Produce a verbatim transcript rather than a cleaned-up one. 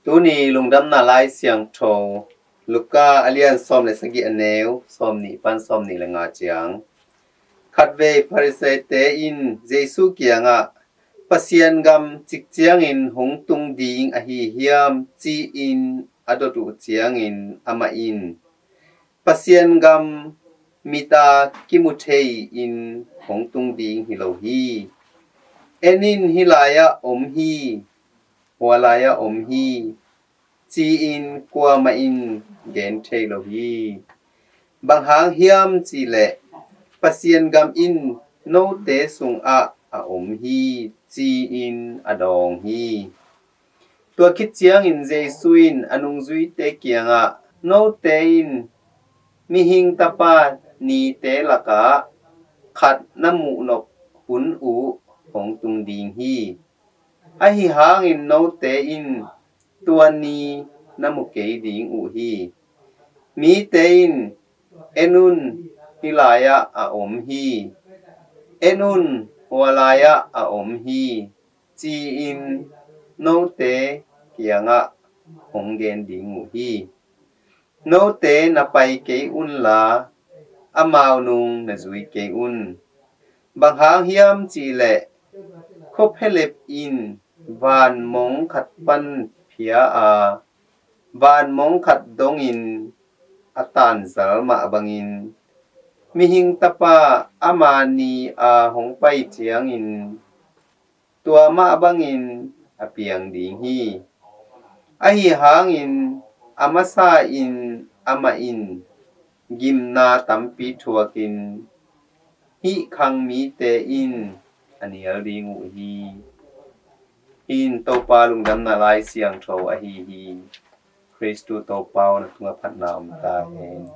Tuni lungdamna lai siangtho Luka a lian sawm le sagih, a neu sawm nih pan sawm nih le nga ciang. Khatvei Pharisee-te in Jesu kiangah, "Pasian gam cik ciangin hong tung ding ahi hiam?" ci-in a dot uh ciangin amah in, "Pasian gam mit-a kimu thei-in hong tung ding hi lo hi. En in, hih lai-ah om hi, hua lai-ah om hi," ci-in kuamah in gen thei lo hi. Bang hang hiam cihleh Pasian gam in note sungah a om hi, ci-in a dawng hi. Tua khit ciangin Jesu in a nungzuite kiangah, "Note in mihing tapa nite lakah khat na muh nop hun uh hong tung ding hi. Ahi hangin note in tua ni na mu kei ding uh hi. Mite in, 'En un, hih lai-ah a om hi. En un, hua lai-ah a om hi,' ci-in note kiangah hong gen ding uh hi. Note na pai kei unla, amau nung na zui kei un. Bang hang hiam cihleh khuaphialep in vanmong khat pan phia a, vanmong khat dongin a tanzal mah bangin, mihing tapa ama ni-a hong pai ciangin tua mah bangin a piang ding hi. Ahi hangin a masa-in amah in gimna tampi thuakin hih khang mite in a nial ding uh hi." Hih in Topa lungdamna lai siangtho ahi hi. Khristu Topa aw, na tungah phatna om ta hen.